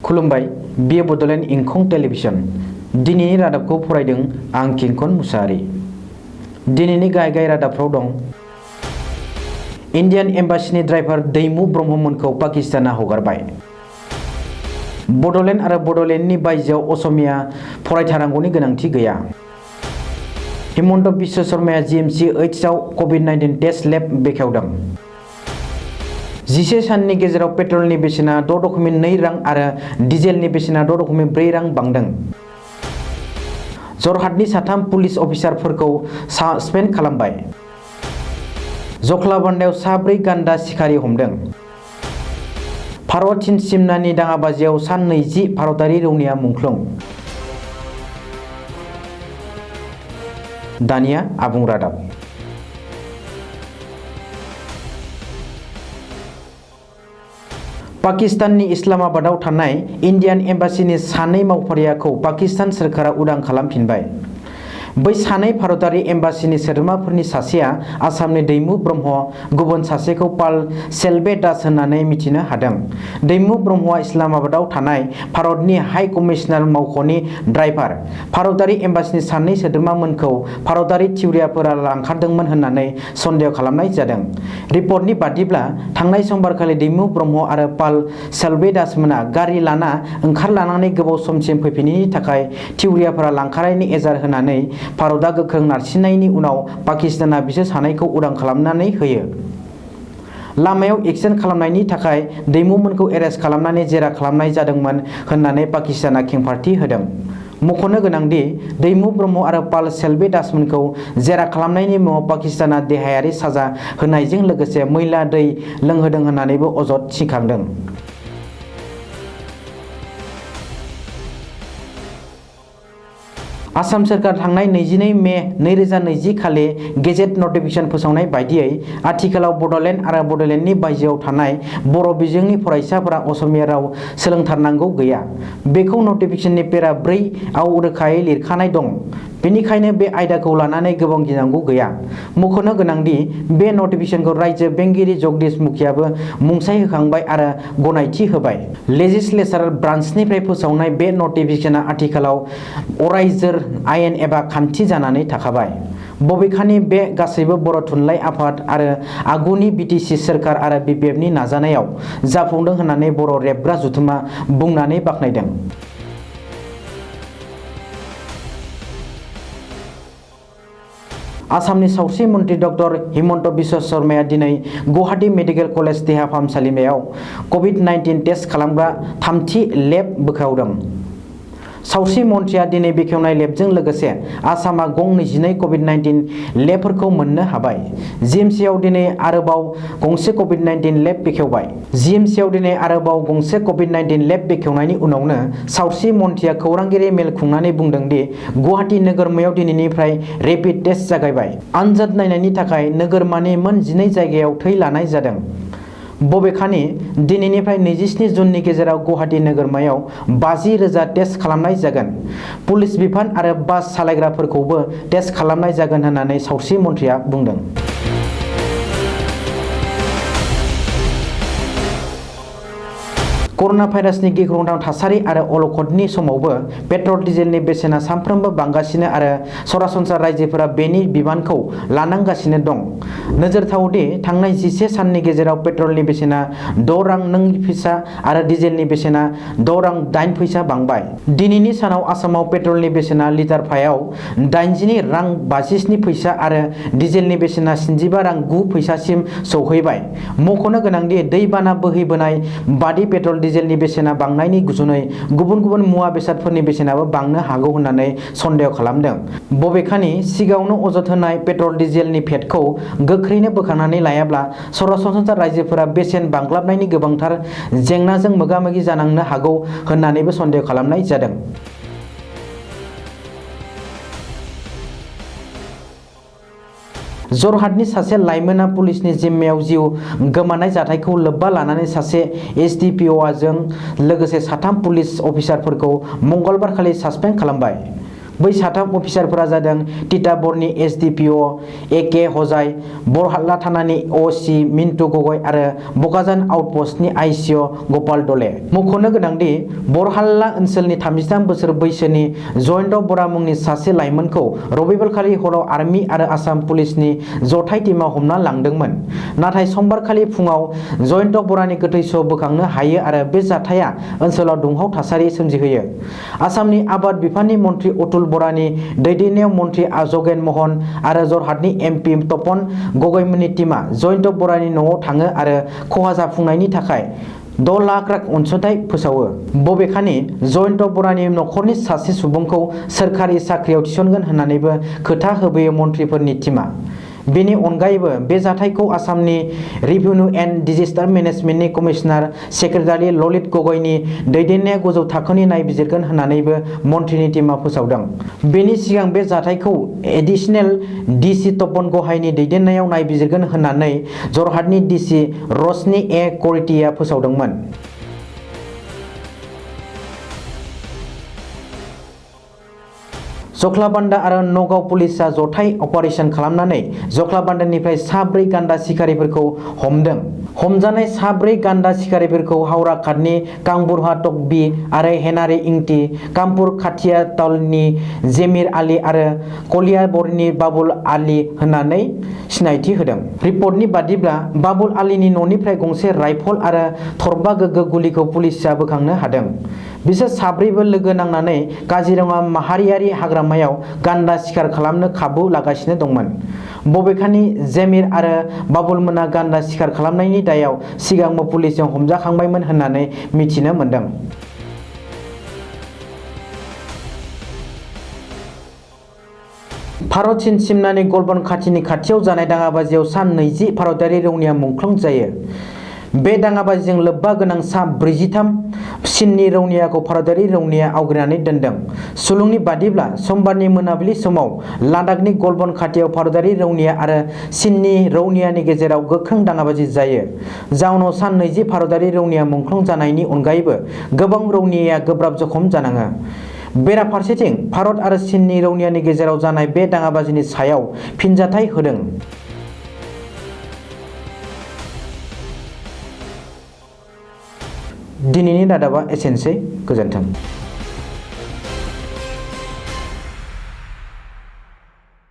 खुलुमबाय बियो बडलेण्ड इंखं टेलिभिजन दिनैनि रादाबखौ फरायदों आं किंकन मुसाहारि। दिनैनि गाहाय रादाबफ्राव दं इन्डियान एम्बासिनि ड्राइभार दैमु ब्रह्ममोनखौ पाकिस्ताना हगारबाय। बडलेण्ड आरो बडलेण्डनि बायजोआव असमिया फरायथारनांगौनि गोनांथि गैया। हिमन्त बिश्व शर्माया GMCH आव COVID-19 टेस्ट लेब बेखेवदों। 11 साननि गेजेराव पेट्रलनि बेसेना 6.2 रां आरो डिजेलनि बेसेना 6.4 रां बांदों। जरहाटनि 3 पुलिस अफिसारफोरखौ सासपेन्ड खालामबाय। जख्लाबान्दायाव 4 गान्दा सिखारि हमदों। भारत चीन सिमनानि दाङाबाजियाव सान 20 भारतारि रौनिया मुंख्लं। दानिया आबुं रादाब। पाकिस्ताननि इस्लामाबादाव थानाय इन्डियान एम्बासिनि 2 मावफारियाखौ पाकिस्तान सोरखारा उदां खालामफिनबाय। बै 2 भारतारि एम्बासिनि सोद्रोमाफोरनि सासेया आसामनि दैमु ब्रह्म, गुबुन सासेखौ पाल सेल्वे दास होननानै मिथिनो हादों। दैमु ब्रह्मआ इस्लामाबादाव थानाय भारतनि हाइ कमिशनार मावख'नि ड्राइभार। भारतारि एम्बासिनि 2 सोद्रोमामोनखौ भारतारि थिउरियाफोरा लांखारदोंमोन होननानै सन्देह खालामनाय जादों। रिपर्टनि बादिब्ला थांनाय समबारखालि दैमु ब्रह्म आरो पाल सेल्वे दासमोना गारि लाना ओंखारलांनानै गोबाव समसिम फैफिनैनि थाखाय थिउरियाफोरा लांखारनायनि एजार होनानै भारतआ गोख्रों नारसिननायनि उनाव पाकिस्ताना बिसोर 2खौ उदां खालामनानै होयो। लामायाव एक्सिडेन्ट खालामनायनि थाखाय दैमुमोनखौ एरेस्ट खालामनानै जेरा खालामनाय जादोंमोन होननानै पाकिस्ताना खेंफारथि होदों। मख'नो गोनांदि दैमु ब्रह्म आरो पाल सेल्वे दासमोनखौ जेरा खालामनायनि मुङाव पाकिस्ताना देहायारि साजा होनायजों लोगोसे मैला दै लोंहोदों होननानैबो अजद थिखांदों। आसाम सोरखार थांनाय 22 मे 2020 खालि गेजेट नटिफिकेशन फोसावनाय बायदियै आथिखालाव बडलेण्ड आरो बडलेण्डनि बायजोआव थानाय बर' बिजोंनि फरायसाफोरा असमिया राव सोलोंथारनांगौ गैया। बेखौ नटिफिकेशननि पेरा 4 आव रोखायै लिरखानाय दं। बेनिखायनो बे आयदाखौ लानानै गोबां गिनांगौ गैया। मख'नो गोनांदि बे नटिफिकेशनखौ रायजो बेंगिरि जगदीश मुखियाबो मुंसाइ होखांबाय आरो गनायथि होबाय। लेजिस्लेचार ब्रान्चनिफ्राय फोसावनाय बे नटिफिकेशना आथिखालाव अरायजोर आयेन एबा खान्थि जानानै थाखाबाय। बबेखानि बे गासैबो बर' थुनलाइ आफाद आरो आगुनि BTC सोरखार आरो BPFनि नाजानायाव जाफुंदों होननानै बर' रेबग्रा जथुमा बुंनानै बाख्नायदों। आसामनि सावस्रि मन्त्रि डक्टर हिमन्त बिश्व शर्माया दिनै गुवाहाटी मेडिकेल कलेज देहा फाहामसालिमायाव COVID-19 टेस्ट खालामग्रा 3थि लेब बेखेवदों। सावस्रि मन्थ्रिया दिनै बेखेवनाय लेबजों लोगोसे आसामा गं 22 COVID-19 लेबफोरखौ मोननो हाबाय। GMCआव दिनै आरोबाव गंसे COVID-19 लेब बेखेवबाय। GMCआव दिनै आरोबाव गंसे COVID-19 लेब बेखेवनायनि उनावनो सावस्रि मन्थ्रिया खौरांगिरि मेल खुंनानै बुंदों दि गुवाहाटी नोगोरमायाव दिनैनिफ्राय रेपिड टेस्ट जागायबाय। आनजाद नायनायनि थाखाय नोगोरमानि मोन 12 जायगायाव थै लानाय जादों। बबेखानि दिनैनिफ्राय 27 जुननि गेजेराव गुवाहाटी नोगोरमायाव 50,000 टेस्ट खालामनाय जागोन। पुलिस बिफान आरो बास सालायग्राफोरखौबो टेस्ट खालामनाय जागोन होननानै सावस्रि मन्थ्रिया बुंदों। कर'ना भाइरासनि गिख्रंथाव थासारि आरो अलखदनि समावबो पेट्रल डिजेलनि बेसेना सानफ्रोमबो बांगासिनो आरो सरासनस्रा रायजोफोरा बेनि बिबानखौ लानांगासिनो दं। नोजोरथावदि थांनाय 11 साननि गेजेराव पेट्रलनि बेसेना 6 रां 9 फैसा आरो डिजेलनि बेसेना 6 रां 8 फैसा बांबाय। दिनैनि सानाव आसामाव पेट्रलनि बेसेना लिटारफायाव 82 रां 57 फैसा आरो डिजेलनि बेसेना 75 रां 9 फैसासिम सौहैबाय। मख'नो गोनांदि दैबाना बोहैबोनाय बादि पेट्रल डिजेलनि बेसेना बांनायनि जुनै गुबुन गुबुन मुवा बेसादफोरनि बेसेनाबो बांनो हागौ होननानै सन्देह खालामदों। बबेखानि सिगाङावनो अजद होनाय पेट्रल डिजेलनि भेटखौ गोख्रैनो बोखारनानै लायाब्ला सरासनस्रा रायजोफोरा बेसेन बांग्लाबनायनि गोबांथार जेंनाजों मोगा-मोगि जानांनो हागौ होननानैबो सन्देह खालामनाय जादों। जरहाटनि सासे लाइमोना पुलिसनि जिम्मायाव जिउ गोमानाय जाथायखौ लोब्बा लानानै सासे SDPOजों लोगोसे 3 पुलिस अफिसारफोरखौ मंगलबारखालि सासपेन्ड खालामबाय। बै साथाम अफिसारफोरा जादों तिताबरनि SDPO AK हजाय, बरहाट्ला थानानि OC मिन्टु गगৈ आरो बगाजान आउटपस्टनि ICO गपाल दले। मख'नो गोनांदि बरहाट्ला ओनसोलनि 33 बोसोर बैसोनि जयन्त बरा मुंनि सासे लाइमोनखौ रबिबारखालि हराव आर्मि आरो आसाम पुलिसनि जथाय टीमआ हमना लांदोंमोन। नाथाय समबारखालि फुङाव जयन्त बरानि गोथै सह बोखांनो हायो आरो बे जाथाया ओनसोलाव दुंहाव थासारि सोमजिहोयो। आसामनि आबाद बिफाननि मन्त्रि अतुल बरानि दैदेननायाव मन्त्रि जगेन महन आरो जरहाटनि MP तपन गगैमोननि टीमआ जयन्त बरानि न'आव थाङो आरो खहा जाफुंनायनि थाखाय 6 लाख रां अनसुंथाइ फोसावो। बबेखानि जयन्त बरानि नखरनि सासे सुबुंखौ सोरखारि साख्रियाव थिसनगोन होननानैबो खोथा होबोयो मन्थ्रिफोरनि टीमआ। बेनि अनगायैबो बे जाथायखौ आसामनि रिभिनिउ एन्ड डिजास्टार मेनेजमेन्टनि कमिसनार सेक्रेटारि ललित गगैनि दैदेननाया गोजौ थाखोनि नायबिजिरगोन होननानैबो मन्थ्रिनि टीमआ फोसावदों। बेनि सिगां बे जाथायखौ एडिशनेल DC तपन गहायनि दैदेननायाव नायबिजिरगोन होननानै जरहाटनि DC रशनी A करितिया फोसावदोंमोन। जख्लाबान्दा आरो नगाव पुलिसआ जथाय अपारेसन खालामनानै जख्लाबान्दानिफ्राय 4 गान्दा सिखारिफोरखौ हमदों। हमजानाय 4 गान्दा सिखारिफोरखौ हावराघाटनि कांबुरहा तकबी आरो हेनारी इंटी, कामपुर खाथियातलनि जेमिर आली आरो कलियाबरनि बाबुल आली होननानै सिनायथि होदों। रिपर्टनि बादिब्ला बाबुल आलीनि न'निफ्राय गंसे राइफल आरो थरबा गोगो गुलिखौ पुलिसआ बोखांनो हादों। बिसोर 4बो लोगो नांनानै काजिरङा माहारियारि हाग्रामायाव गान्दा सिखार खालामनो खाबु लागासिनो दंमोन। बबेखानि जेमिर आरो बाबुलमोना गान्दा सिखार खालामनायनि दायाव सिगांबो पुलिसजों हमजाखांबायमोन होननानै मिथिनो मोन्दों। भारत-चीन सिमनानि गलवान खाथिनि खाथियाव जानाय दाङाबाजियाव सा 20 भारतारि रौनिया मुंख्लं जायो। बे दाङाबाजिजों लोब्बा गोनां सा 43 चीननि रौनियाखौ भारतारि रौनिया आवग्रिनानै दोनदों। सुलुंनि बादिब्ला समबारनि मोनाबिलि समाव लादाखनि गलवान खाथियाव भारतारि रौनिया आरो चीननि रौनियानि गेजेराव गोख्रों दाङाबाजि जायो। जाउनाव सा 20 भारतारि रौनिया मुंख्लं जानायनि अनगायैबो गोबां रौनियाया गोब्राब जखम जानाङो। बेराफारसेथिं भारत आरो चीननि रौनियानि गेजेराव जानाय बे दाङाबाजिनि सायाव फिनजाथाय होदों। दिनैनि रादाबा एसेनोसै। गोजोन्थों।